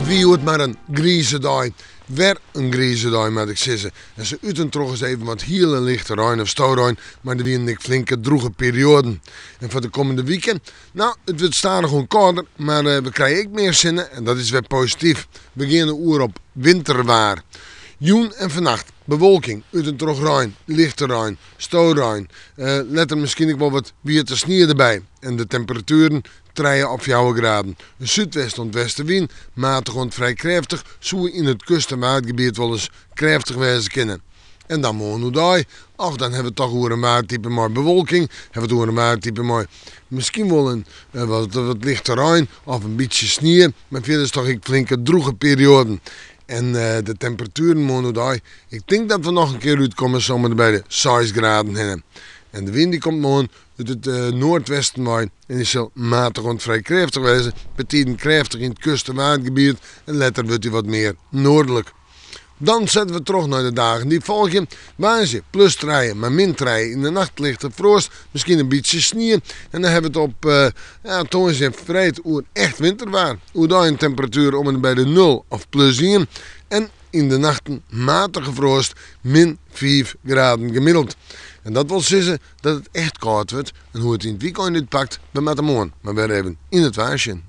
It wie hjoed mar in grize dei. Wer in grize dei moat ik sizze. En sa út en troch ris even wat hiele lichte rein of storein, mar der wienen ek flinke drûge perioaden. En foar de kommende wike? No, it wurdt stadichoan kâlder, mar we krije ek mear sinne en dat is wer posityf. We geane oer op winterwaar. Jûn en fannacht bewolking, út en troch rein, lichte rein, storein. Letter miskien ek wol wat wiete snie derby. En de temperatueren trije of fjouwer graden. In súdwest oant westewyn, matich oant frij krêftich, soe yn it kust en waadgebiet wolris krêftich wêze kinne. En dan moarn oerdei, och dan hawwe we it toch oer in waartype mei bewolking, hawwe we it oer in waartype mei miskien wol in wat wat lichte rein of in bytsje snie, mar fierders toch ek flinke drûge perioaden. En de temperatueren moarn oerdei, ik tink dat we noch in kear útkomme sa om en by de seis graden hinne. En de wyn dy komt moarn út it noardwesten wei en dy sil matich oant frij krêftich wêze, bytiden krêftich yn it kust en waadgebiet en letter wurdt dy wat mear noardlik. Dan sette we troch nei de dagen dy't folgje. Woansdei plus trije, mar min trije yn de nacht lichte froast, miskien in bytsje snie. En dan hawwe we it op ja, tongersdei en freed oer echt winterwaar. Oerdei in temperatuer om en by de nul of plus ien. En yn de nachten matige froast, min fiif graden gemiddeld. En dat wol sizze dat it echt kâld wurdt. En hoe't it yn it wykein útpakt, we moatte moarn mar wer even yn it waar sjen.